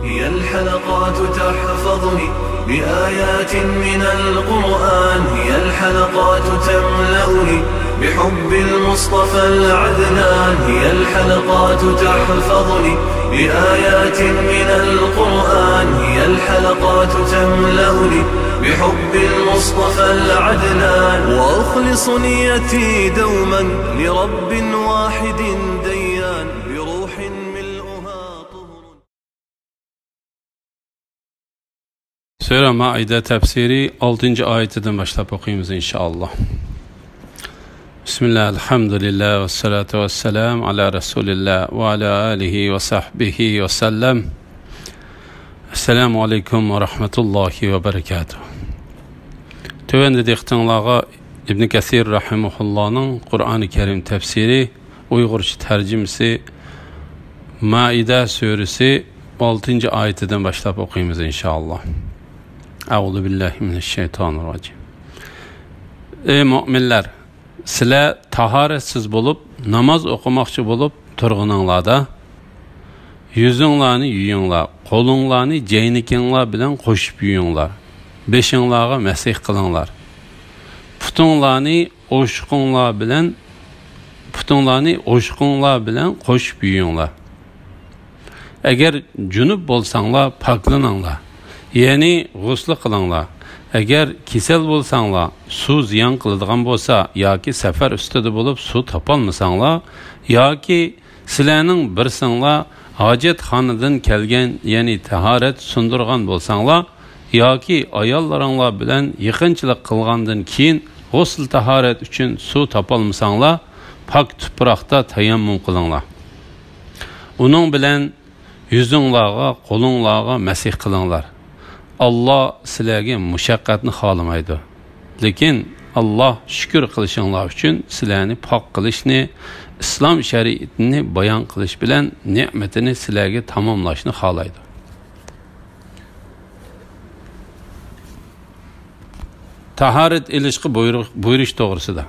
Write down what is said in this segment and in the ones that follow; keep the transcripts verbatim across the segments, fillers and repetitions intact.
هي الحلقات تحفظني بآيات من القرآن، هي الحلقات تملأني بحب المصطفى العدنان، هي الحلقات تحفظني بآيات من القرآن، هي الحلقات تملأني بحب المصطفى العدنان، وأخلص نيتي دوما لرب واحد ديان، بروح ملؤها طهر. سۈرە مائىدە تەپسىرى ئالتىنچى ئايىتىدىن باشلاپ ئوقۇيمىز، ئىنشائاللا. بىسمىللا، ئەلھەمدۇلىللا، ۋەسسالاتۇ ۋەسسالامۇ ئالا رەسۇلىللا ۋە ئالا ئالىھى ۋە سەھبىھى ۋەسەللەم. ئەسسالامۇ ئەلەيكۇم ۋە رەھمەتۇللاھى ۋە بەرەكاتۇھ. تۆۋەندە دىققىتىڭلارغا ئىبنى كەسىر رەھىمەھۇللانىڭ قۇرئانى كەرىم تەپسىرى، ئۇيغۇرچە تەرجىمىسى، مائىدە سۈرىسى ئالتىنچى ئايىتىدىن باشلاپ ئوقۇيمىز، ئىنشائاللا. ئەئۇزۇ بىللاھى مىنەششەيتانىرراجىم. ئەي مۆمىنلەر، سىلەر تاھارەتسىز بولۇپ ناماز ئوقۇماقچى بولۇپ تۇرغىنىڭلاردا، يۈزۈڭلارنى يۇيۇڭلار، قولۇڭلارنى جەينىكىڭلار بىلەن قوشۇپ يۇيۇڭلار، بېشىڭلارغا مەسىھ قىلىڭلار. پۇتۇڭلارنى ئوشۇقۇڭلار بىلەن، پۇتۇڭلارنى ئوشۇقۇڭلار بىلەن قوشۇپ يۇيۇڭلار. ئەگەر جۇنۇپ بولساڭلار، پاكلىنىڭلار، يەنى غۇسلى قىلىڭلار. ئەگەر كېسەل بولساڭلار، سۇ زىيان قىلىدىغان بولسا ياكى سەپەر ئۈستىدە بولۇپ سۇ تاپالمىساڭلار، ياكى سىلەرنىڭ بىرسىڭلار ھاجەتخانىدىن كەلگەن، يەنى تاھارەت سۇندۇرغان بولساڭلار، ياكى ئاياللىرىڭلار بىلەن يېقىنچىلىق قىلغاندىن كېيىن غۇسل تاھارەت ئۈچۈن سۇ تاپالمىساڭلار، پاك تۇپراقتا تەيەممۇم قىلىڭلار. ئۇنىڭ بىلەن يۈزۈڭلارغا، قولۇڭلارغا مەسىھ قىلىڭلار. ئاللا سىلەرگە مۇشەققەتنى خالىمايدۇ. لېكىن ئاللا شۈكۈر قىلىشىڭلار ئۈچۈن سىلەرنى پاك قىلىشنى، ئىسلام شەرىئىتىنى بايان قىلىش بىلەن نېمىتىنى سىلەرگە تاماملاشنى خالايدۇ. تاھارەت ئېلىشقا بۇيرۇق-، بۇيرۇش توغرىسىدا.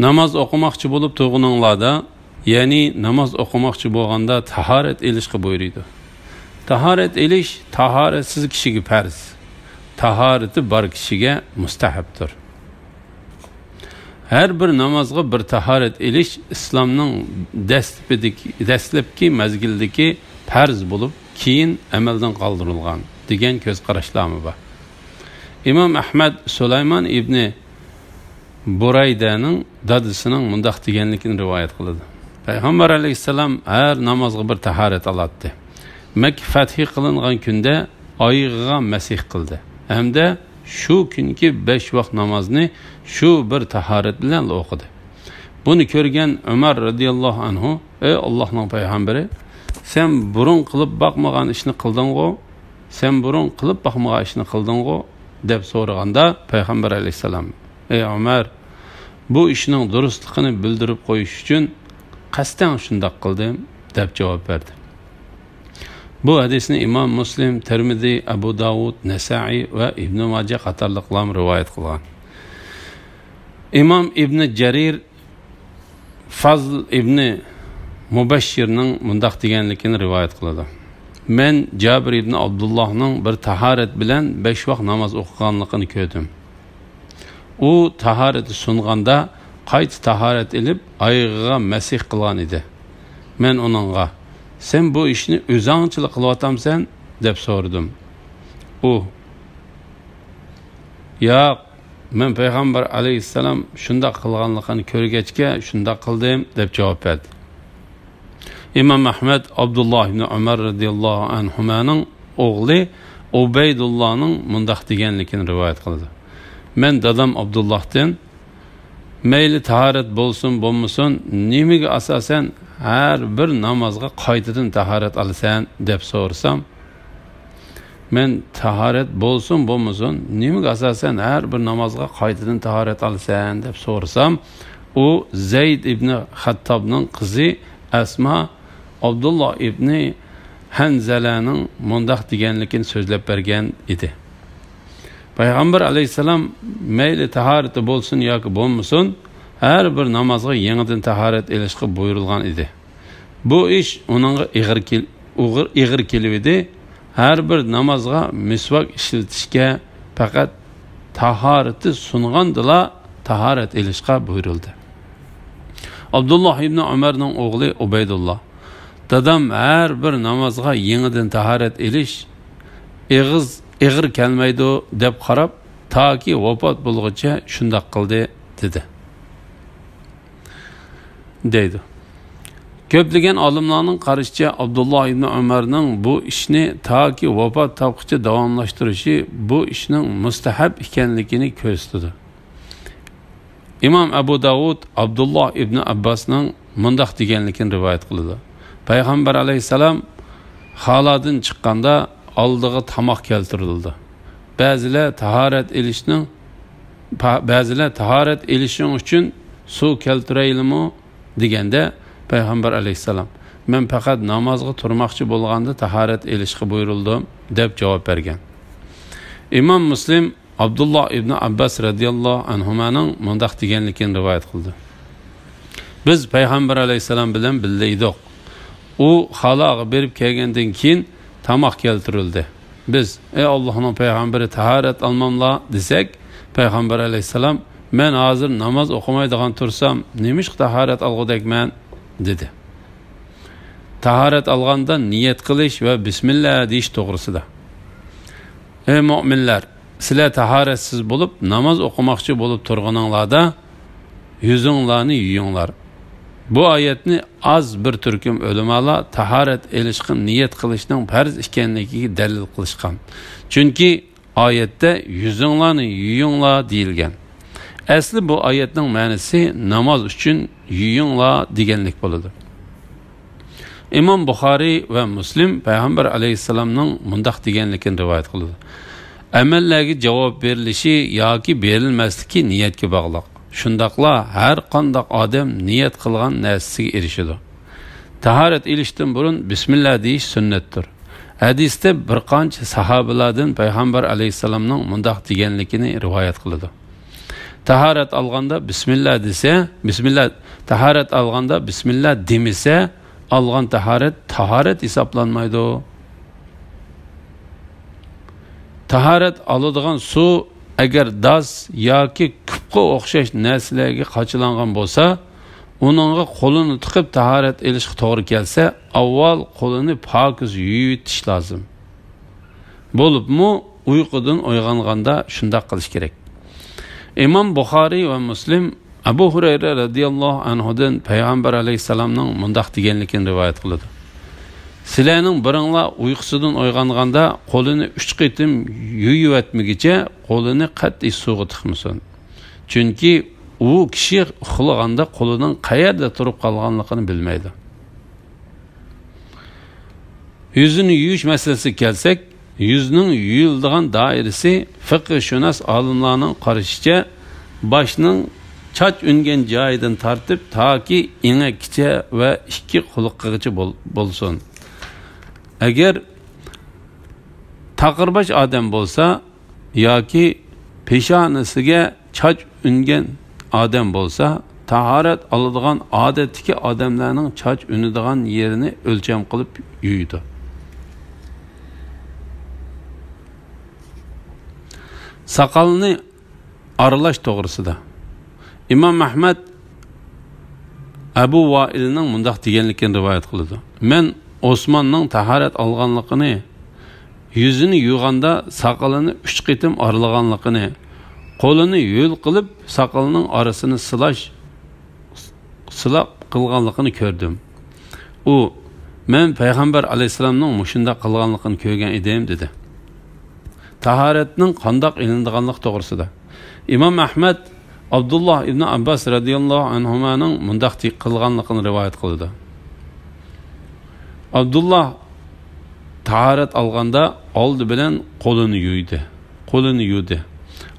ناماز ئوقۇماقچى بولۇپ تۇرغىنىڭلاردا، يەنى ناماز ئوقۇماقچى بولغاندا تاھارەت ئېلىشقا بۇيرۇيدۇ. تاھارەت ئېلىش تاھارەتسىز كىشىگە پەرز، تاھارىتى بار كىشىگە مۇستەھەبتۇر. ھەر بىر نامازغا بىر تاھارەت ئېلىش ئىسلامنىڭ دەسلىپىدىكى، دەسلەپكى مەزگىلدىكى پەرز بولۇپ، كېيىن ئەمەلدىن قالدۇرۇلغان دېگەن كۆز قاراشلارمۇ بار. ئىمام ئەھمەد سۇلايمان ئىبنى بۇرەيدەنىڭ دادىسىنىڭ مۇنداق دېگەنلىكىنى رىۋايەت قىلىدۇ. پەيغەمبەر ئەلەيھىسسالام ھەر نامازغا بىر تاھارەت ئالاتتى. مەككە فەتھى قىلىنغان كۈندە ئايىغىغا مەسىھ قىلدى ھەمدە شۇ كۈنكى بەش ۋاق نامازنى شۇ بىر تاھارەت بىلەنلا ئوقۇدى. بۇنى كۆرگەن ئۆمەر رەزىياللاھۇ ئەنھۇ، ئەي ئاللاھنىڭ پەيغەمبىرى، سەن بۇرۇن قىلىپ باقمىغان ئىشنى قىلدىڭغۇ؟ سەن بۇرۇن قىلىپ باقمىغان ئىشنى قىلدىڭغۇ؟ دەپ سورىغاندا، پەيغەمبەر ئەلەيھىسسالام، ئەي ئۆمەر، بۇ ئىشنىڭ دۇرۇسلۇقىنى بىلدۈرۈپ قويۇش ئۈچۈن قەستەن شۇنداق قىلدىم، دەپ جاۋاب بەردى. بۇ ھەدىسنى ئىمام مۇسلىم، تىرمىزى، ئەبۇ داۋۇد، نەسائىي ۋە ئىبنى ماجە قاتارلىقلارمۇ رىۋايەت قىلغان. ئىمام ئىبنى جەرىر فازل ئىبنى مۇبەششىرنىڭ مۇنداق دېگەنلىكىنى رىۋايەت قىلىدۇ. مەن جابىر ئىبنى ئابدۇللاھنىڭ بىر تاھارەت بىلەن بەش ۋاق ناماز ئوقۇغانلىقىنى كۆردۈم. ئۇ تاھارىتى سۇنغاندا قايتا تاھارەت ئېلىپ، ئايىغىغا مەسىھ قىلغان ئىدى. مەن ئۇنىڭغا، سەن بۇ ئىشنى ئۆزەڭچىلا قىلىۋاتامسەن؟ دەپ سورىدىم. ئۇ، ياق، مەن پەيغەمبەر ئەلەيھىسسالام شۇنداق قىلغانلىقىنى كۆرگەچكە شۇنداق قىلدىم، دەپ جاۋاب بەردى. ئىمام ئەھمەد ئابدۇللا ئىبنى ئۆمەر رەزىياللاھۇ ئەنھۇمانىڭ ئوغلى ئۇبەيدۇللانىڭ مۇنداق دېگەنلىكىنى رىۋايەت قىلىدۇ. مەن دادام ئابدۇللاھتىن، مەيلى تاھارەت بولسۇن بولمىسۇن، نېمىگە ئاساسەن ھەر بىر نامازغا قايتىدىن تاھارەت ئالىسەن؟ دەپ سورىسام، مەن تاھارەت بولسۇن بولمىسۇن، نېمىگە ئاساسەن ھەر بىر نامازغا قايتىدىن تاھارەت ئالىسەن؟ دەپ سورىسام، ئۇ زەيد ئىبنى خەتتابنىڭ قىزى ئەسما ئابدۇللا ئىبنى ھەنزەلەنىڭ مۇنداق دېگەنلىكىنى سۆزلەپ بەرگەن ئىدى. پەيغەمبەر ئەلەيھىسسالام مەيلى تاھارىتى بولسۇن ياكى بولمىسۇن، ھەر بىر نامازغا يېڭىدىن تاھارەت ئېلىشقا بۇيرۇلغان ئىدى. بۇ ئىش ئۇنىڭغا ئېغىر كېل-، ئېغىر، ئېغىر كېلىۋىدى. ھەر بىر نامازغا مىسۋاك ئىشلىتىشكە پەقەت تاھارىتى سۇنغاندىلا تاھارەت ئېلىشقا بۇيرۇلدى. ئابدۇللا ئىبنى ئۆمەرنىڭ ئوغلى ئۇبەيدۇللا، دادام ھەر بىر نامازغا يېڭىدىن تاھارەت ئېلىش ئېغىز، ئېغىر كەلمەيدۇ دەپ قاراپ، تاكى ۋاپات بولغۇچە شۇنداق قىلدى، دېدى. دەيدۇ. كۆپلىگەن ئالىملارنىڭ قارىشىچە، ئابدۇللا ئىبنى ئۆمەرنىڭ بۇ ئىشنى تاكى ۋاپات تاپقۇچە داۋاملاشتۇرۇشى بۇ ئىشنىڭ مۇستەھەب ئىكەنلىكىنى كۆرسىتىدۇ. ئىمام ئەبۇ داۋۇد ئابدۇللا ئىبنى ئابباسنىڭ مۇنداق دېگەنلىكىنى رىۋايەت قىلىدۇ: پەيغەمبەر ئەلەيھىسسالام خالادىن چىققاندا ئالدىغا تاماق كەلتۈرۈلىدۇ. بەزىلەر تاھارەت ئېلىشنىڭ، پا-، بەزىلەر تاھارەت ئېلىشىڭ ئۈچۈن سۇ كەلتۈرەيلىمۇ؟ دېگەندە، پەيغەمبەر ئەلەيھىسسالام، مەن پەقەت نامازغا تۇرماقچى بولغاندا تاھارەت ئېلىشقا بۇيرۇلدۇم، دەپ جاۋاب بەرگەن. ئىمام مۇسلىم ئابدۇللا ئىبنى ئابباس رەزىياللاھۇ ئەنھۇمانىڭ مۇنداق دېگەنلىكىنى رىۋايەت قىلدى: بىز پەيغەمبەر ئەلەيھىسسالام بىلەن بىللە ئىدۇق. ئۇ خالاغا بېرىپ كەلگەندىن كېيىن تاماق كەلتۈرۈلدى. بىز، ئەي ئاللاھنىڭ پەيغەمبىرى، تاھارەت ئالماملا؟ دېسەك، پەيغەمبەر ئەلەيھىسسالام، مەن ھازىر ناماز ئوقۇمايدىغان تۇرسام، نېمىشقا تاھارەت ئالغۇدەكمەن؟ دېدى. تاھارەت ئالغاندا نىيەت قىلىش ۋە بىسمىللا دېيىش توغرىسىدا. ئەي مۆمىنلەر، سىلەر تاھارەتسىز بولۇپ، ناماز ئوقۇماقچى بولۇپ تۇرغىنىڭلاردا، يۈزۈڭلارنى يۇيۇڭلار. بۇ ئايەتنى ئاز بىر تۈركۈم ئۆلىمالار تاھارەت ئېلىشقا نىيەت قىلىشنىڭ پەرز ئىكەنلىكىگە دەلىل قىلىشقان. چۈنكى ئايەتتە يۈزۈڭلارنى يۇيۇڭلار دېيىلگەن. ئەسلى بۇ ئايەتنىڭ مەنىسى ناماز ئۈچۈن يۇيۇڭلار دېگەنلىك بولىدۇ. ئىمام بۇخارىي ۋە مۇسلىم پەيغەمبەر ئەلەيھىسسالامنىڭ مۇنداق دېگەنلىكىنى رىۋايەت قىلىدۇ: ئەمەللەرگە جاۋاب بېرىلىشى ياكى بېرىلمەسلىكى نىيەتكە باغلىق. شۇنداقلا ھەر قانداق ئادەم نىيەت قىلغان نەرسىسىگە ئېرىشىدۇ. تاھارەت ئېلىشتىن بۇرۇن بىسمىللا دېيىش سۈننەتتۇر. ھەدىستە بىر قانچە ساھابىلاردىن پەيغەمبەر ئەلەيھىسسالامنىڭ مۇنداق دېگەنلىكىنى رىۋايەت قىلىدۇ: تاھارەت ئالغاندا بىسمىللا دېسە، بىسمىللا، تاھارەت ئالغاندا بىسمىللا دېمىسە، ئالغان تاھارەت تاھارەت ھېسابلانمايدۇ. تاھارەت ئالىدىغان سۇ ئەگەر داس ياكى كۇپقا ئوخشاش نەرسىلەرگە قاچىلانغان بولسا، ئۇنىڭغا قولىنى تىقىپ تاھارەت ئېلىشقا توغرا كەلسە، ئاۋۋال قولىنى پاكىز يۇيۇۋېتىش لازىم. بولۇپمۇ ئۇيقۇدىن ئويغانغاندا شۇنداق قىلىش كېرەك. ئىمام بۇخارىي ۋە مۇسلىم ئەبۇ ھۇرەيرە رەزىياللاھۇ ئەنھۇدىن پەيغەمبەر ئەلەيھىسسالامنىڭ مۇنداق دېگەنلىكىنى رىۋايەت قىلىدۇ: سىلەرنىڭ بىرىڭلار ئۇيقۇسىدىن ئويغانغاندا قولىنى ئۈچ قېتىم يۇيۇۋەتمىگىچە قولىنى قەتئىي سۇغا تىقمىسۇن. چۈنكى ئۇ كىشى ئۇخلىغاندا قولىنىڭ قەيەردە تۇرۇپ قالغانلىقىنى بىلمەيدۇ. يۈزىنى يۇيۇش مەسىلىسىگە كەلسەك، يۈزنىڭ يۇيۇلىدىغان دائىرىسى فىقھشۇناس ئالىملارنىڭ قارىشىچە، باشنىڭ چاچ ئۈنگەن جايىدىن تارتىپ تاكى ئېڭەككىچە ۋە ئىككى قۇلىقىغىچە بول-، بولسۇن. ئەگەر تاقىرباش ئادەم بولسا، ياكى پېشانىسىگە چاچ ئۈنگەن ئادەم بولسا، تاھارەت ئالىدىغان ئادەتتىكى ئادەملەرنىڭ چاچ ئۈنىدىغان يېرىنى ئۆلچەم قىلىپ يۇيىدۇ. ساقالنى ئارىلاش توغرىسىدا. ئىمام ئەھمەد ئەبۇ ۋائىلنىڭ مۇنداق دېگەنلىكىنى رىۋايەت قىلىدۇ: مەن ئوسماننىڭ تاھارەت ئالغانلىقىنى، يۈزىنى يۇغاندا ساقىلىنى ئۈچ قېتىم ئارىلىغانلىقىنى، قولىنى ھۆل قىلىپ ساقىلىنىڭ ئارىسىنى سىلاش، سىلاپ قىلغانلىقىنى كۆردۈم. ئۇ، مەن پەيغەمبەر ئەلەيھىسسالامنىڭ مۇشۇنداق قىلغانلىقىنى كۆرگەن ئىدىم، دېدى. تاھارەتنىڭ قانداق ئېلىنىدىغانلىقى توغرىسىدا. ئىمام ئەھمەد ئابدۇللا ئىبنى ئابباس رەزىياللاھۇ ئەنھۇمانىڭ مۇنداق قىلغانلىقىنى رىۋايەت قىلىدۇ. ئابدۇللا تاھارەت ئالغاندا ئالدى بىلەن قولىنى يۇيدى. قولىنى يۇدى.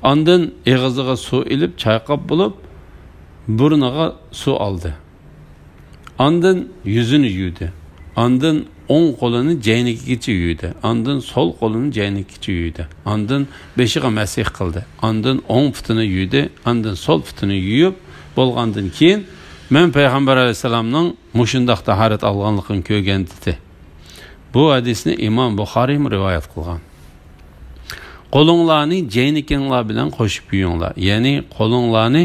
ئاندىن ئېغىزىغا سۇ ئېلىپ چايقاپ بولۇپ، بۇرنىغا سۇ ئالدى. ئاندىن يۈزىنى يۇيدى. ئاندىن ئوڭ قولىنى جەينىكىگىچە يۇيدى. ئاندىن سول قولىنى جەينىكىگىچە يۇيدى. ئاندىن بېشىغا مەسىھ قىلدى. ئاندىن ئوڭ پۇتىنى يۇيدى. ئاندىن سول پۇتىنى يۇيۇپ بولغاندىن كېيىن، مەن پەيغەمبەر ئەلەيھىسسالامنىڭ مۇشۇنداق تاھارەت ئالغانلىقىنى كۆرگەن، دېدى. بۇ ھەدىسنى ئىمام بۇخارىيمۇ رىۋايەت قىلغان. قولۇڭلارنى جەينىكىڭلار بىلەن قوشۇپ يۇيۇڭلار. يەنى قولۇڭلارنى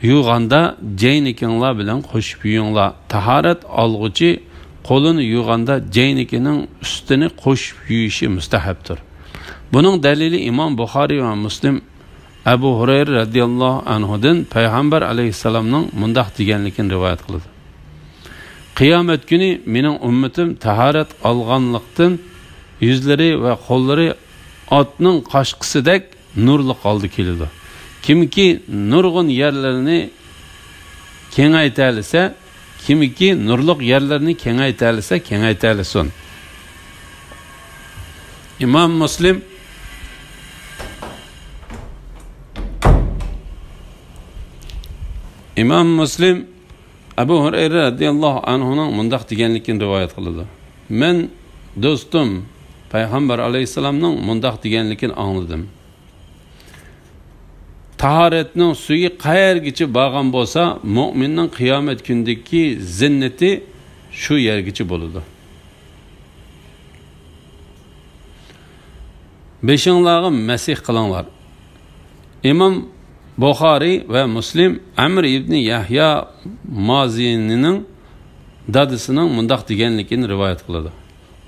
يۇغاندا جەينىكىڭلار بىلەن قوشۇپ يۇيۇڭلار. تاھارەت ئالغۇچى قولىنى يۇغاندا جەينىكىنىڭ ئۈستىنى قوشۇپ يۇيۇشى مۇستەھەبتۇر. بۇنىڭ دەلىلى ئىمام بۇخارىي ۋە مۇسلىم ئەبۇ ھۇرەيرە رەزىياللاھۇ ئەنھۇدىن پەيغەمبەر ئەلەيھىسسالامنىڭ مۇنداق دېگەنلىكىنى رىۋايەت قىلىدۇ: قىيامەت كۈنى مېنىڭ ئۈممىتىم تاھارەت ئالغانلىقتىن يۈزلىرى ۋە قوللىرى ئاتنىڭ قاشقىسىدەك نۇرلۇق ھالدا كېلىدۇ. كىمكى نۇرغۇن يەرلىرىنى كېڭەيتەلىسە، كىمكى نۇرلۇق يەرلىرىنى كېڭەيتەلىسە، كېڭەيتەلىسۇن. ئىمام مۇسلىم، ئىمام مۇسلىم ئەبۇ ھۇرەيرە رەزىياللاھۇ ئەنھۇنىڭ مۇنداق دېگەنلىكىنى رىۋايەت قىلىدۇ: مەن دوستۇم پەيغەمبەر ئەلەيھىسسالامنىڭ مۇنداق دېگەنلىكىنى ئاڭلىدىم: تاھارەتنىڭ سۈيى قەيەرگىچە بارغان بولسا، مۆمىننىڭ قىيامەت كۈنىدىكى زىننىتى شۇ يەرگىچە بولىدۇ. بېشىڭلارغا مەسىھ قىلىڭلار. ئىمام بۇخارىي ۋە مۇسلىم ئەمر ئىبنى يەھيا مازىنىنىڭ دادىسىنىڭ مۇنداق دېگەنلىكىنى رىۋايەت قىلىدۇ.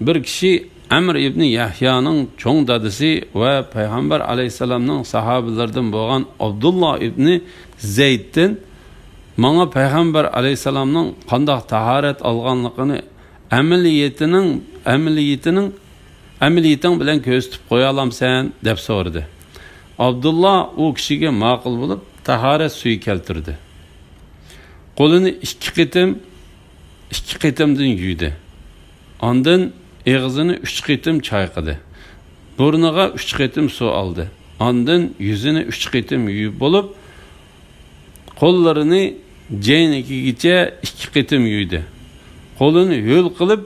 بىر كىشى ئەمر ئىبنى يەھيانىڭ چوڭ دادىسى ۋە پەيغەمبەر ئەلەيھىسسالامنىڭ ساھابىلىرىدىن بولغان ئابدۇللا ئىبنى زەيدتىن، ماڭا پەيغەمبەر ئەلەيھىسسالامنىڭ قانداق تاھارەت ئالغانلىقىنى ئەمەلىيىتىنىڭ، ئەمەلىيىتىنىڭ، ئەمەلىيىتىڭ بىلەن كۆرسىتىپ قويالامسەن؟ دەپ سورىدى. ئابدۇللا ئۇ كىشىگە ماقۇل بولۇپ، تاھارەت سۈيى كەلتۈردى. قولىنى ئىككى قېتىم، ئىككى قېتىمدىن يۇيدى. ئاندىن ئېغىزىنى ئۈچ قېتىم چايقىدى. بۇرنىغا ئۈچ قېتىم سۇ ئالدى. ئاندىن يۈزىنى ئۈچ قېتىم يۇيۇپ بولۇپ، قوللىرىنى جەينىكىگىچە ئىككى قېتىم يۇيدى. قولىنى ھۆل قىلىپ،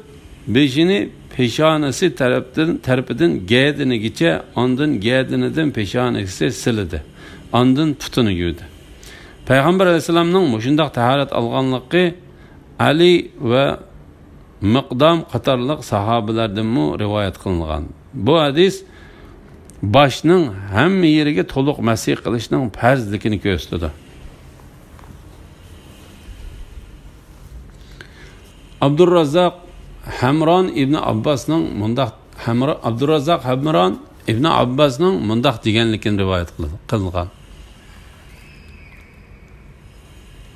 بېشىنى پېشانىسى تەرەپتىن، تەرىپىدىن گەدىنىگىچە، ئاندىن گەدىنىدىن پېشانىسى سىلىدى. ئاندىن پۇتىنى يۇدى. پەيغەمبەر ئەلەيھىسسالامنىڭ مۇشۇنداق تاھارەت ئالغانلىقى ئەلى ۋە مىقدام قاتارلىق ساھابىلەردىنمۇ رىۋايەت قىلىنغان. بۇ ھەدىس باشنىڭ ھەممە يېرىگە تولۇق مەسىھ قىلىشنىڭ پەرزلىكىنى كۆرسىتىدۇ. ئابدۇررازاق ھەمران ئىبنى ئابباسنىڭ مۇنداق، ھەمرا-، ئابدۇررازاق ھەمران ئىبنى ئابباسنىڭ مۇنداق دېگەنلىكىنى رىۋايەت قىلىدۇ، قىلغان.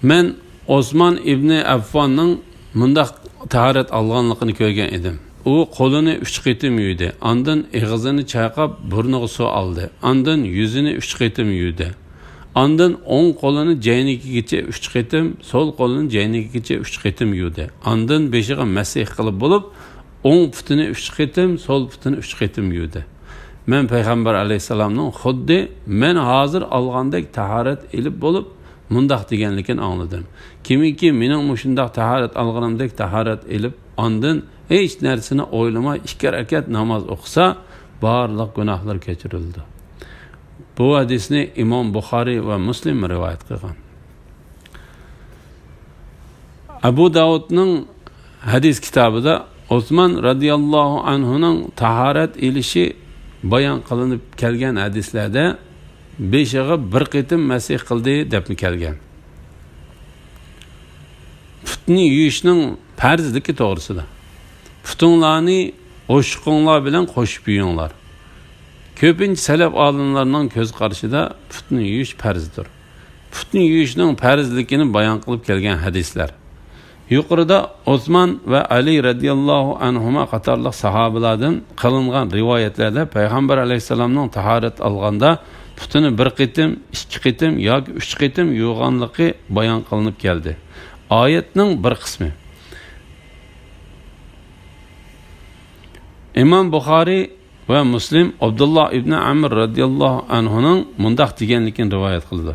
مەن ئوسمان ئىبنى ئەففاننىڭ مۇنداق تاھارەت ئالغانلىقىنى كۆرگەن ئىدىم. ئۇ قولىنى ئۈچ قېتىم يۇيدى، ئاندىن ئېغىزىنى چايقاپ، بۇرنىغا سۇ ئالدى، ئاندىن يۈزىنى ئۈچ قېتىم يۇيدى. ئاندىن ئوڭ قولىنى جەينىكىگىچە ئۈچ قېتىم، سول قولىنى جەينىكىگىچە ئۈچ قېتىم يۇدى. ئاندىن بېشىغا مەسىھ قىلىپ بولۇپ، ئوڭ پۇتىنى ئۈچ قېتىم، سول پۇتىنى ئۈچ قېتىم يۇدى. مەن پەيغەمبەر ئەلەيھىسسالامنىڭ خۇددى مەن ھازىر ئالغاندەك تاھارەت ئېلىپ بولۇپ، مۇنداق دېگەنلىكىنى ئاڭلىدىم: كىمكى مېنىڭ مۇشۇنداق تاھارەت ئالغىنىمدەك تاھارەت ئېلىپ، ئاندىن ھېچ نەرسىنى ئويلىماي ئىككى رەكەت ناماز ئوقۇسا، بارلىق گۇناھلىرى كەچۈرۈلىدۇ. بۇ ھەدىسنى ئىمام بۇخارىي ۋە مۇسلىم رىۋايەت قىلغان. ئەبۇ داۋۇدنىڭ ھەدىس كىتابىدا ئوسمان رەزىياللاھۇ ئەنھۇنىڭ تاھارەت ئېلىشى بايان قىلىنىپ كەلگەن ھەدىسلەردە بېشىغا بىر قېتىم مەسىھ قىلدى دەپمۇ كەلگەن. پۇتنى يۇيۇشنىڭ پەرزلىكى توغرىسىدا. پۇتۇڭلارنى ئوشۇقۇڭلار بىلەن قوشۇپ يۇيۇڭلار. كۆپىنچە سەلەپ ئالىملارنىڭ كۆز قارىشىدا پۇتنى يۇيۇش پەرزدۇر. پۇتنى يۇيۇشنىڭ پەرزلىكىنى بايان قىلىپ كەلگەن ھەدىسلەر. يۇقىرىدا ئوسمان ۋە ئەلى رەزىياللاھۇ ئەنھۇما قاتارلىق ساھابىلاردىن قىلىنغان رىۋايەتلەردە پەيغەمبەر ئەلەيھىسسالامنىڭ تاھارەت ئالغاندا پۇتىنى بىر قېتىم، ئىككى قېتىم ياكى ئۈچ قېتىم يۇغانلىقى بايان قىلىنىپ كەلدى. ئايەتنىڭ بىر قىسمى. ئىمام بۇخارىي ۋە مۇسلىم ئابدۇللا ئىبنى ئەمر رەزىياللاھۇ ئەنھۇنىڭ مۇنداق دېگەنلىكىنى رىۋايەت قىلىدۇ: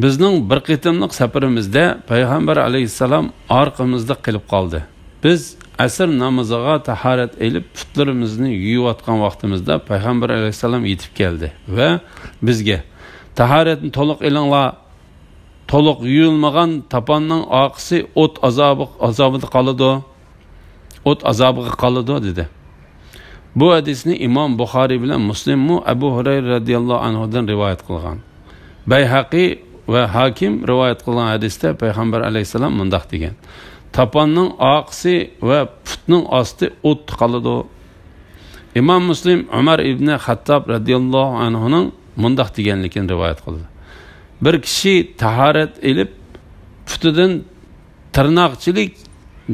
بىزنىڭ بىر قېتىملىق سەپىرىمىزدە پەيغەمبەر ئەلەيھىسسالام ئارقىمىزدا قېلىپ قالدى. بىز ئەسىر نامىزىغا تاھارەت ئېلىپ، پۇتلىرىمىزنى يۇيۇۋاتقان ۋاقتىمىزدا پەيغەمبەر ئەلەيھىسسالام يېتىپ كەلدى ۋە بىزگە: تاھارەتنى تولۇق ئېلىڭلار، تولۇق يۇيۇلمىغان تاپاننىڭ ئارقىسى ئوت ئازابى، ئازابىدا قالىدۇ. ئوت ئازابىغا قالىدۇ، دېدى. بۇ ھەدىسنى ئىمام بۇخارىي بىلەن مۇسلىممۇ ئەبۇ ھۇرەيرە رەزىياللاھۇ ئەنھۇدىن رىۋايەت قىلغان. بەيھەقى ۋە ھاكىم رىۋايەت قىلغان ھەدىستە پەيغەمبەر ئەلەيھىسسالام مۇنداق دېگەن: تاپاننىڭ ئارقىسى ۋە پۇتنىڭ ئاستى ئوتتا قالىدۇ. ئىمام مۇسلىم ئۆمەر ئىبنى خەتتاب رەزىياللاھۇ ئەنھۇنىڭ مۇنداق دېگەنلىكىنى رىۋايەت قىلدى: بىر كىشى تاھارەت ئېلىپ، پۇتىدىن تىرناقچىلىك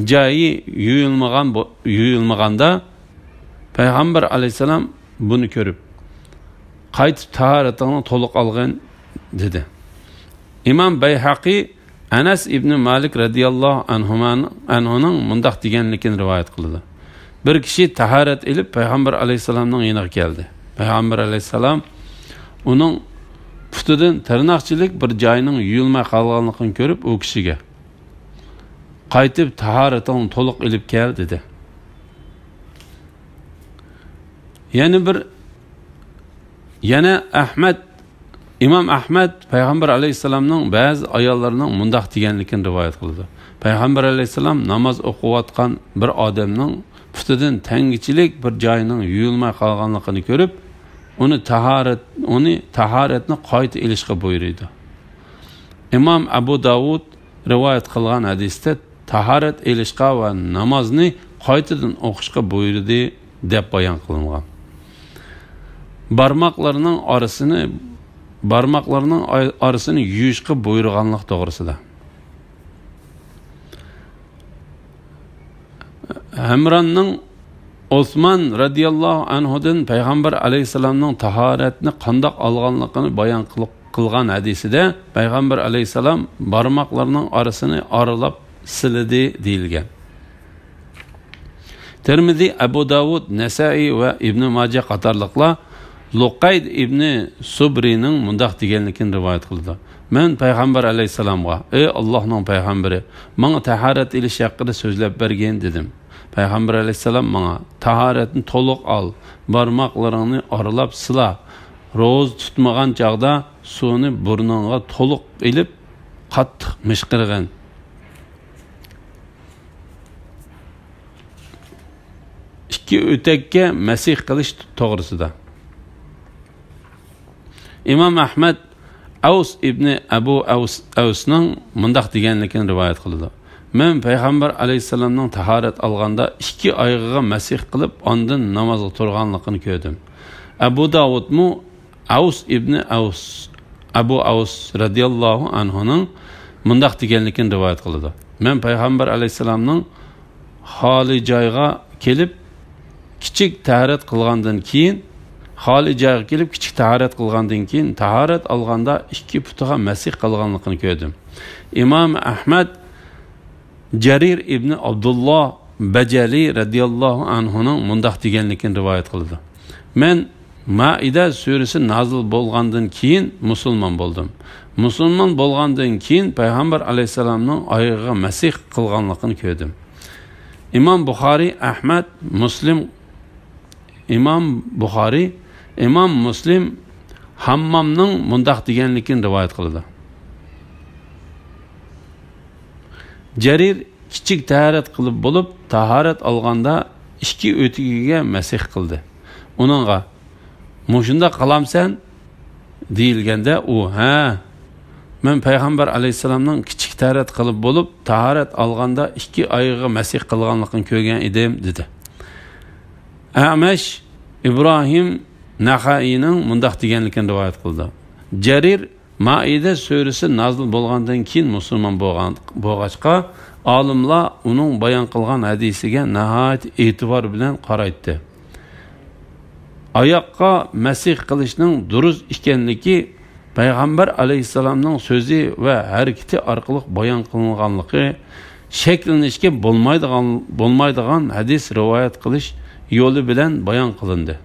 جايى يۇيۇلمىغان بو-، يۇيۇلمىغاندا، پەيغەمبەر ئەلەيھىسسالام بۇنى كۆرۈپ، قايتىپ تاھارىتىڭنى تولۇق ئالغىن، دېدى. ئىمام بەيھەقى ئەنەس ئىبنى مالىك رەزىياللاھۇ ئەنھۇمان-، ئەنھۇنىڭ مۇنداق دېگەنلىكىنى رىۋايەت قىلىدۇ: بىر كىشى تاھارەت ئېلىپ پەيغەمبەر ئەلەيھىسسالامنىڭ يېنىغا كەلدى. پەيغەمبەر ئەلەيھىسسالام ئۇنىڭ پۇتىدىن تىرناقچىلىك بىر جاينىڭ يۇيۇلماي قالغانلىقىنى كۆرۈپ، ئۇ كىشىگە، قايتىپ تاھارىتىڭنى تولۇق ئېلىپ كەل، دېدى. يەنە بىر، يەنە ئەھمەد، ئىمام ئەھمەد پەيغەمبەر ئەلەيھىسسالامنىڭ بەزى ئاياللىرىنىڭ مۇنداق دېگەنلىكىنى رىۋايەت قىلىدۇ: پەيغەمبەر ئەلەيھىسسالام ناماز ئوقۇۋاتقان بىر ئادەمنىڭ پۇتىدىن تەڭگىچىلىك بىر جاينىڭ يۇيۇلماي قالغانلىقىنى كۆرۈپ، ئۇنى تاھارەت، ئۇنى تاھارەتنى قايتا ئېلىشقا بۇيرۇيدۇ. ئىمام ئەبۇ داۋۇد رىۋايەت قىلغان ھەدىستە تاھارەت ئېلىشقا ۋە نامازنى قايتىدىن ئوقۇشقا بۇيرۇدى، دەپ بايان قىلىنغان. بارماقلىرىنىڭ ئارىسىنى، بارماقلىرىنىڭ ئاي-، ئارىسىنى يۇيۇشقا بۇيرۇغانلىق توغرىسىدا. ھەمراننىڭ ئوسمان رەزىياللاھۇ ئەنھۇدىن پەيغەمبەر ئەلەيھىسسالامنىڭ تاھارەتنى قانداق ئالغانلىقىنى بايان قىلىپ، قىلغان ھەدىسىدە پەيغەمبەر ئەلەيھىسسالام بارماقلىرىنىڭ ئارىسىنى ئارىلاپ سىلىدى دېيىلگەن. تىرمىزى، ئەبۇ داۋۇد، نەسائىي ۋە ئىبنى ماجە قاتارلىقلار لۇقەيد ئىبنى سۇبرىنىڭ مۇنداق دېگەنلىكىنى رىۋايەت قىلىدۇ: مەن پەيغەمبەر ئەلەيھىسسالامغا، ئەي ئاللاھنىڭ پەيغەمبىرى، ماڭا تاھارەت ئېلىش ھەققىدە سۆزلەپ بەرگىن، دېدىم. پەيغەمبەر ئەلەيھىسسالام ماڭا، تاھارەتنى تولۇق ئال، بارماقلىرىڭنى ئارىلاپ سىلا، روزا تۇتمىغان چاغدا سۇنى بۇرنۇڭغا تولۇق ئېلىپ، قاتتىق مىشقىرغىن. ئىككى ئۆتەككە مەسىھ قىلىش توغرىسىدا. ئىمام ئەھمەد ئەۋس ئىبنى ئەبۇ ئەۋس، ئەۋسنىڭ مۇنداق دېگەنلىكىنى رىۋايەت قىلىدۇ: مەن پەيغەمبەر ئەلەيھىسسالامنىڭ تاھارەت ئالغاندا ئىككى ئايىغىغا مەسىھ قىلىپ، ئاندىن نامازغا تۇرغانلىقىنى كۆردۈم. ئەبۇ داۋۇدمۇ ئەۋس ئىبنى ئەۋس، ئەبۇ ئەۋس رەزىياللاھۇ ئەنھۇنىڭ مۇنداق دېگەنلىكىنى رىۋايەت قىلىدۇ: مەن پەيغەمبەر ئەلەيھىسسالامنىڭ خالىي جايغا كېلىپ، كىچىك تاھارەت قىلغاندىن كېيىن، خالىي جايغا كېلىپ، كىچىك تاھارەت قىلغاندىن كېيىن، تاھارەت ئالغاندا ئىككى پۇتىغا مەسىھ قىلغانلىقىنى كۆردۈم. ئىمام ئەھمەد جەرىر ئىبنى ئابدۇللا بەجەلى رەزىياللاھۇ ئەنھۇنىڭ مۇنداق دېگەنلىكىنى رىۋايەت قىلىدۇ: مەن مائىدە سۈرىسى نازىل بولغاندىن كېيىن مۇسۇلمان بولدۇم. مۇسۇلمان بولغاندىن كېيىن پەيغەمبەر ئەلەيھىسسالامنىڭ ئايىغىغا مەسىھ قىلغانلىقىنى كۆردۈم. ئىمام بۇخارىي، ئەھمەد، مۇسلىم، ئىمام بۇخارىي، ئىمام مۇسلىم ھاممامنىڭ مۇنداق دېگەنلىكىنى رىۋايەت قىلىدۇ: جەرىر كىچىك تاھارەت قىلىپ بولۇپ، تاھارەت ئالغاندا ئىككى ئۆتۈكىگە مەسىھ قىلدى. ئۇنىڭغا، مۇشۇنداق قىلامسەن؟ دېيىلگەندە، ئۇ، ھە، مەن پەيغەمبەر ئەلەيھىسسالامنىڭ كىچىك تاھارەت قىلىپ بولۇپ، تاھارەت ئالغاندا ئىككى ئايىغىغا مەسىھ قىلغانلىقىنى كۆرگەن ئىدىم، دېدى. ئەمەش ئىبراھىم نەخەئىينىڭ مۇنداق دېگەنلىكىنى رىۋايەت قىلدى: جەرىر مائىدە سۈرىسى نازىل بولغاندىن كېيىن مۇسۇلمان بولغان، بولغاچقا، ئالىملار ئۇنىڭ بايان قىلغان ھەدىسىگە ناھايىتى ئېتىبار بىلەن قارايتتى. ئاياققا مەسىھ قىلىشنىڭ دۇرۇس ئىكەنلىكى، پەيغەمبەر ئەلەيھىسسالامنىڭ سۆزى ۋە ھەرىكىتى ئارقىلىق بايان قىلىنغانلىقى، شەكلىنىشكە بولمايدىغان، بولمايدىغان ھەدىس رىۋايەت قىلىش يولى بىلەن بايان قىلىندى.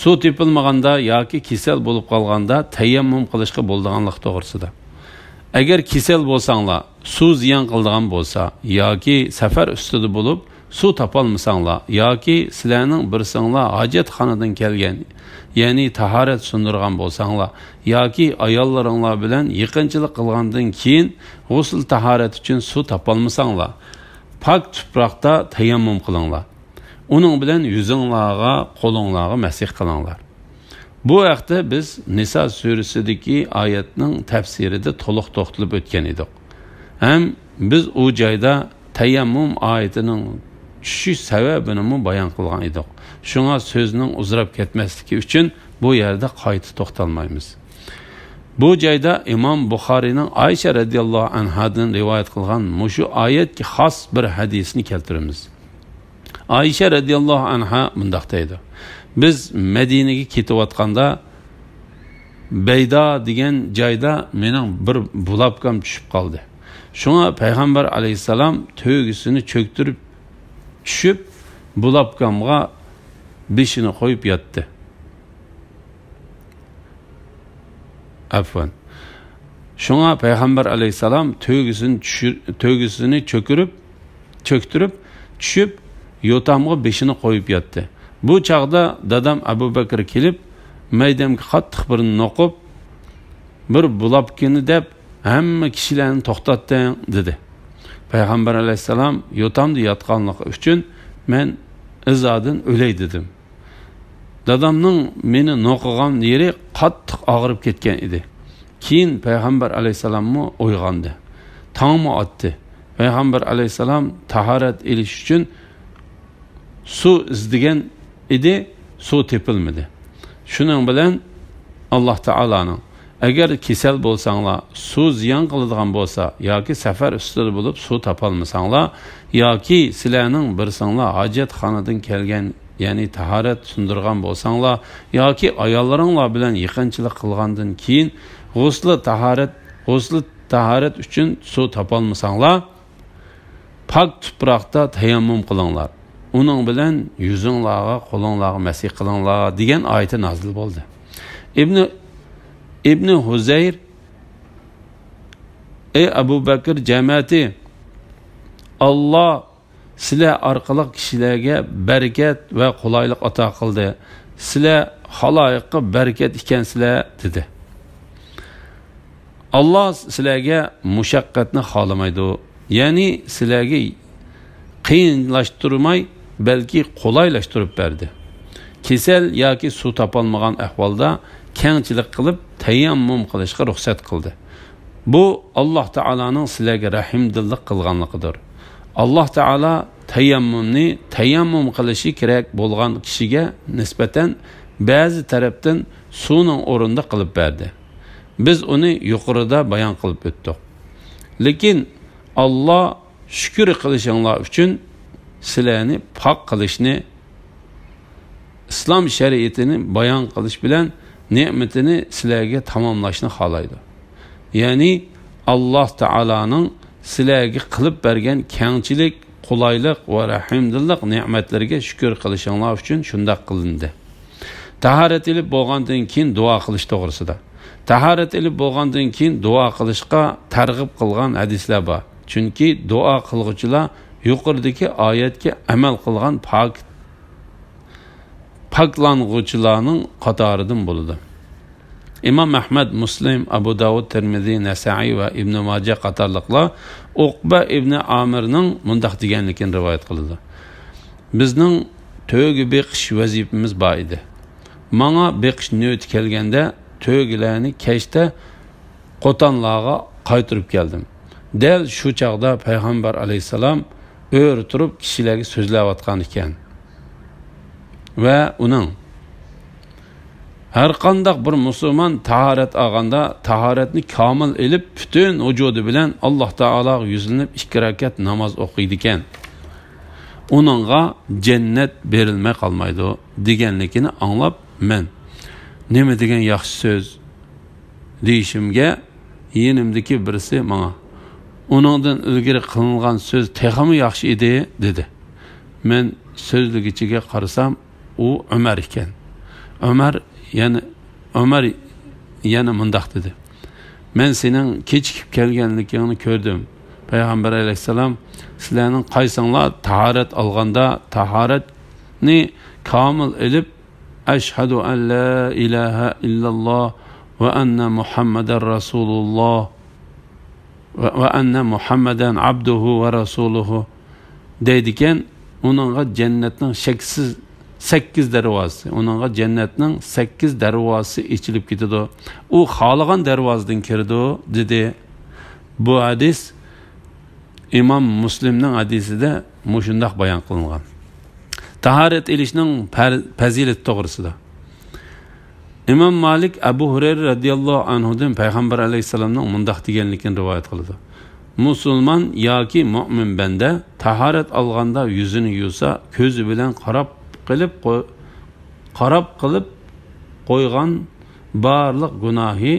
سۇ تېپىلمىغاندا ياكى كېسەل بولۇپ قالغاندا تەيەممۇم قىلىشقا بولىدىغانلىق توغرىسىدا. ئەگەر كېسەل بولساڭلار، سۇ زىيان قىلىدىغان بولسا ياكى سەپەر ئۈستىدە بولۇپ، سۇ تاپالمىساڭلار ياكى سىلەرنىڭ بىرسىڭلار ھاجەتخانىدىن كەلگەن، يەنى تاھارەت سۇندۇرغان بولساڭلار ياكى ئاياللىرىڭلار بىلەن يېقىنچىلىق قىلغاندىن كېيىن غۇسۇل تاھارەت ئۈچۈن سۇ تاپالمىساڭلار، پاك تۇپراقتا تەيەممۇم قىلىڭلار. ئۇنىڭ بىلەن يۈزۈڭلارغا، قولۇڭلارغا مەسىھ قىلىڭلار. بۇ ھەقتە بىز نىسا سۈرىسىدىكى ئايەتنىڭ تەپسىرىدە تولۇق توختىلىپ ئۆتكەن ئىدۇق. ھەم بىز ئۇ جايدا تەيەممۇم ئايىتىنىڭ چۈشۈش سەۋەبىنىمۇ بايان قىلغان ئىدۇق. شۇڭا سۆزنىڭ ئۇزىراپ كەتمەسلىكى ئۈچۈن بۇ يەردە قايتا توختالمايمىز. بۇ جايدا ئىمام بۇخارىينىڭ ئائىشە رەزىياللاھۇ ئەنھادىن رىۋايەت قىلغان مۇشۇ ئايەتكە خاس بىر ھەدىسىنى كەلتۈرىمىز. ئائىشە رەزىياللاھۇ ئەنھا مۇنداق دەيدۇ: بىز مەدىنىگە كېتىۋاتقاندا، بەيدا دېگەن جايدا مېنىڭ بىر بۇلاپكام چۈشۈپ قالدى. شۇڭا پەيغەمبەر ئەلەيھىسسالام تۆگىسىنى چۆكتۈرۈپ چۈشۈپ، بۇلاپكامغا بېشىنى قويۇپ ياتتى. ئەپۋەن. شۇڭا پەيغەمبەر ئەلەيھىسسالام تۆگىسىنى چۈشۈر-، تۆگىسىنى چۆكۈرۈپ، چۆكتۈرۈپ، چۈشۈپ، يوتامغا بېشىنى قويۇپ ياتتى. بۇ چاغدا دادام ئەبۇ بەكرى كېلىپ، مەيدەمگە قاتتىق بىر نوقۇپ، بىر بۇلاپكىنى دەپ، ھەممە كىشىلەرنى توختاتتىڭ، دېدى. پەيغەمبەر ئەلەيھىسسالام يوتامدا ياتقانلىقى ئۈچۈن مەن ئىزادىن ئۆلەي دېدىم. دادامنىڭ مېنى نوقۇغان يېرى قاتتىق ئاغرىپ كەتكەن ئىدى. كېيىن پەيغەمبەر ئەلەيھىسسالاممۇ ئويغاندى. تاڭمۇ ئاتتى. پەيغەمبەر ئەلەيھىسسالام تاھارەت ئېلىش ئۈچۈن سۇ ئىزدىگەن ئىدى، سۇ تېپىلمىدى. شۇنىڭ بىلەن ئاللاھ تائالانىڭ، ئەگەر كېسەل بولساڭلار، سۇ زىيان قىلىدىغان بولسا ياكى سەپەر ئۈستىدە بولۇپ سۇ تاپالمىساڭلار ياكى سىلەرنىڭ بىرسىڭلار ھاجەتخانىدىن كەلگەن، يەنى تاھارەت سۇندۇرغان بولساڭلار ياكى ئاياللىرىڭلار بىلەن يېقىنچىلىق قىلغاندىن كېيىن غۇسلى تاھارەت، غۇسلى تاھارەت ئۈچۈن سۇ تاپالمىساڭلار، پاك تۇپراقتا تەيەممۇم قىلىڭلار. ئۇنىڭ بىلەن يۈزۈڭلارغا، قولۇڭلارغا مەسىھ قىلىڭلار، دېگەن ئايىتى نازىل بولدى. ئىبنى، ئىبنى ھۇزەير، ئەي ئەبۇ بەكر جەمەتى، ئاللا سىلەر ئارقىلىق كىشىلەرگە بەرىكەت ۋە قولايلىق ئاتا قىلدى. سىلەر خالايىققا بەرىكەت ئىكەنسىلەر، دېدى. ئاللا سىلەرگە مۇشەققەتنى خالىمايدۇ، يەنى سىلەرگە قىيىنلاشتۇرماي، بەلكى قولايلاشتۇرۇپ بەردى. كېسەل ياكى سۇ تاپالمىغان ئەھۋالدا كەڭچىلىك قىلىپ تەيەممۇم قىلىشقا رۇخسەت قىلدى. بۇ ئاللا تائالانىڭ سىلەرگە رەھىمدىللىق قىلغانلىقىدۇر. ئاللا تائالا تەيەممۇمنى تەيەممۇم قىلىشى كېرەك بولغان كىشىگە نىسبەتەن بەزى تەرەپتىن سۇنىڭ ئورنىدا قىلىپ بەردى. بىز ئۇنى يۇقىرىدا بايان قىلىپ ئۆتتۇق. لېكىن ئاللا شۈكۈر قىلىشىڭلار ئۈچۈن سىلەرنى پاك قىلىشنى، ئىسلام شەرىئىتىنى بايان قىلىش بىلەن نېمىتىنى سىلەرگە تاماملاشنى خالايدۇ. يەنى ئاللا تائالانىڭ سىلەرگە قىلىپ بەرگەن كەڭچىلىك، قولايلىق ۋە رەھىمدىللىق نېمەتلىرىگە شۈكۈر قىلىشىڭلار ئۈچۈن شۇنداق قىلىندى. تاھارەت ئېلىپ بولغاندىن كېيىن دۇئا قىلىش توغرىسىدا. تاھارەت ئېلىپ بولغاندىن كېيىن دۇئا قىلىشقا تەرغىب قىلغان ھەدىسلەر بار. چۈنكى دۇئا قىلغۇچىلار يۇقىرىدىكى ئايەتكە ئەمەل قىلغان پاك، پاكلانغۇچىلارنىڭ قاتارىدىن بولىدۇ. ئىمام ئەھمەد، مۇسلىم، ئەبۇ داۋۇد، تىرمىزى، نەسائىي ۋە ئىبنى ماجە قاتارلىقلار ئۇقبە ئىبنى ئامىرنىڭ مۇنداق دېگەنلىكىنى رىۋايەت قىلىدۇ: بىزنىڭ تۆگە بېقىش ۋەزىپىمىز بار ئىدى. ماڭا بېقىش نۆۋىتى كەلگەندە، تۆگىلەرنى كەچتە قوتانلارغا قايتۇرۇپ كەلدىم. دەل شۇ چاغدا پەيغەمبەر ئەلەيھىسسالام ئۆرە تۇرۇپ كىشىلەرگە سۆزلەۋاتقان ئىكەن. ۋە ئۇنىڭ، ھەرقانداق بىر مۇسۇلمان تاھارەت ئالغاندا، تاھارەتنى كامىل ئېلىپ، پۈتۈن ۋۇجۇدى بىلەن ئاللا تائالاغا يۈزلىنىپ، ئىككى رەكەت ناماز ئوقۇيدىكەن. ئۇنىڭغا جەننەت بېرىلمەي قالمايدۇ، دېگەنلىكىنى ئاڭلاپ، مەن، نېمە دېگەن ياخشى سۆز، دېيىشىمگە، يېنىمدىكى بىرسى ماڭا، ئۇنىڭدىن ئىلگىرى قىلىنغان سۆز تېخىمۇ ياخشى ئىدى، دېدى. مەن سۆزلىگۈچىگە قارىسام، ئۇ ئۆمەر ئىكەن. ئۆمەر يەنە، ئۆمەر يەنە مۇنداق دېدى: مەن سېنىڭ كېچىكىپ كەلگەنلىكىڭنى كۆردۈم. پەيغەمبەر ئەلەيھىسسالام، سىلەرنىڭ قايسىڭلار تاھارەت ئالغاندا، تاھارەتنى كامىل ئېلىپ، «ئەشھەدۇ ئەن لا ئىلاھە ئىللاللا ۋە ئەننە مۇھەممەدەن رەسۇلۇللا ۋە، ۋە ئەننە مۇھەممەدەن ئابدۇھۇ ۋە رەسۇلۇھۇ» دەيدىكەن، ئۇنىڭغا جەننەتنىڭ شەكسىز سەككىز دەرۋازىسى، ئۇنىڭغا جەننەتنىڭ سەككىز دەرۋازىسى ئېچىلىپ كېتىدۇ. ئۇ خالىغان دەرۋازىدىن كىرىدۇ، دېدى. بۇ ھەدىس ئىمام مۇسلىمنىڭ ھەدىسىدە مۇشۇنداق بايان قىلىنغان. تاھارەت ئېلىشنىڭ پەر-، پەزىلىتى توغرىسىدا. ئىمام مالىك ئەبۇ ھۇرەيرە رەزىياللاھۇ ئەنھۇدىن پەيغەمبەر ئەلەيھىسسالامنىڭ مۇنداق دېگەنلىكىنى رىۋايەت قىلىدۇ: مۇسۇلمان ياكى مۆمىن بەندە تاھارەت ئالغاندا يۈزىنى يۇسا، كۆزى بىلەن قاراپ قىلىپ قوي-، قاراپ قىلىپ قويغان بارلىق گۇناھى،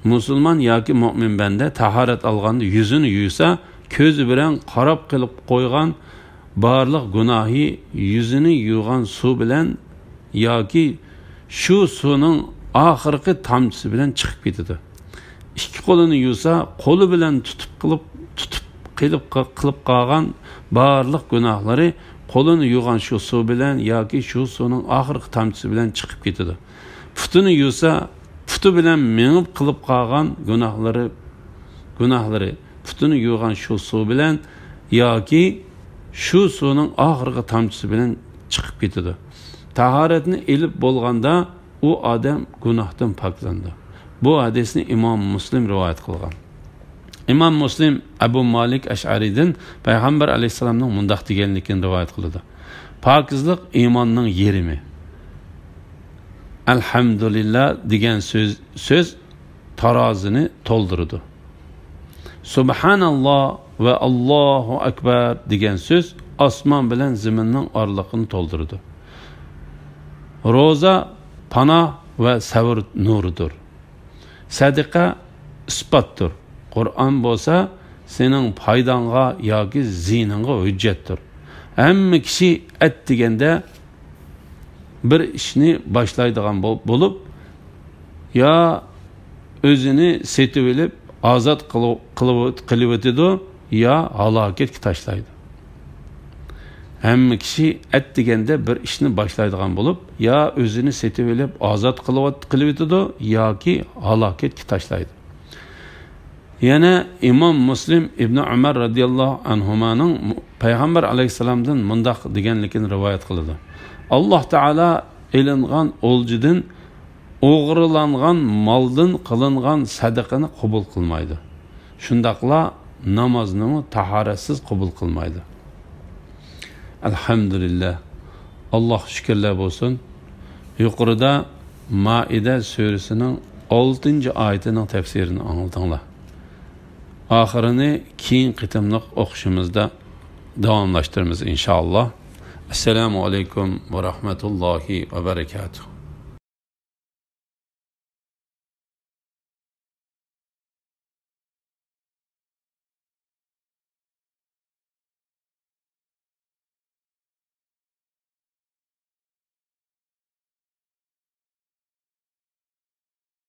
مۇسۇلمان ياكى مۆمىن بەندە تاھارەت ئالغاندا يۈزىنى يۇيسا، كۆزى بىلەن قاراپ قىلىپ قويغان بارلىق گۇناھى يۈزىنى يۇغان سۇ بىلەن ياكى شۇ سۇنىڭ ئاخىرقى تامچىسى بىلەن چىقىپ كېتىدۇ. ئىككى قولىنى يۇسا، قولى بىلەن تۇتۇپ قىلىپ، تۇتۇپ قىلىپ، قىلىپ قالغان بارلىق گۇناھلىرى قولىنى يۇغان شۇ سۇ بىلەن ياكى شۇ سۇنىڭ ئاخىرقى تامچىسى بىلەن چىقىپ كېتىدۇ. پۇتىنى يۇسا، پۇتى بىلەن مېڭىپ قىلىپ قالغان گۇناھلىرى، گۇناھلىرى پۇتىنى يۇغان شۇ سۇ بىلەن ياكى شۇ سۇنىڭ ئاخىرقى تامچىسى بىلەن چىقىپ كېتىدۇ. تاھارەتنى ئېلىپ بولغاندا، ئۇ ئادەم گۇناھتىن پاكلىنىدۇ. بۇ ھەدىسنى ئىمام مۇسلىم رىۋايەت قىلغان. ئىمام مۇسلىم ئەبۇ مالىك ئەشئەرىدىن پەيغەمبەر ئەلەيھىسسالامنىڭ مۇنداق دېگەنلىكىنى رىۋايەت قىلىدۇ: پاكىزلىق ئىماننىڭ يېرىمى. ئەلھەمدۇلىللا دېگەن سۆز، سۆز تارازىنى تولدۇرىدۇ. سۇبھاناللا ۋە ئاللاھۇ ئەكبەر دېگەن سۆز ئاسمان بىلەن زېمىننىڭ ئارىلىقىنى تولدۇرىدۇ. روزا پاناھ ۋە سەۋر نۇرىدۇر. سەدىقە ئىسپاتتۇر. قۇرئان بولسا سېنىڭ پايداڭغا ياكى زىيىنىڭغا ھۆججەتتۇر. ھەممە كىشى ئەتىگەندە بىر ئىشنى باشلايدىغان بول-، بولۇپ، يا ئۆزىنى سېتىۋېلىپ ئازاد قىلىۋ-، قىلىۋ-، قىلىۋېتىدۇ، يا ھالاكەتكە تاشلايدۇ. ھەممە كىشى ئەتىگەندە بىر ئىشنى باشلايدىغان بولۇپ، يا ئۆزىنى سېتىۋېلىپ ئازاد قىلىۋات-، قىلىۋېتىدۇ ياكى ھالاكەتكە تاشلايدۇ. يەنە ئىمام مۇسلىم ئىبنى ئۆمەر رەزىياللاھۇ ئەنھۇمانىڭ مۇ-، پەيغەمبەر ئەلەيھىسسالامدىن مۇنداق دېگەنلىكىنى رىۋايەت قىلىدۇ: ئاللاھ تائالا ئېلىنغان ئولجىدىن، ئوغرىلانغان مالدىن قىلىنغان سەدىقىنى قوبۇل قىلمايدۇ. شۇنداقلا نامازنىمۇ تاھارەتسىز قوبۇل قىلمايدۇ. ئەلھەمدۇلىللا. ئاللاھقا شۈكۈرلەر بولسۇن. يۇقىرىدا مائىدە سۈرىسىنىڭ ئالتىنچى ئايىتىنىڭ تەپسىرىنى ئاڭلىدىڭلار. ئاخىرىنى كېيىنكى قېتىملىق ئوقۇشىمىزدا داۋاملاشتۇرىمىز، ئىنشائاللا. ئەسسالامۇ ئەلەيكۇم ۋە رەھمەتۇللاھى ۋە بەرەكاتۇھ.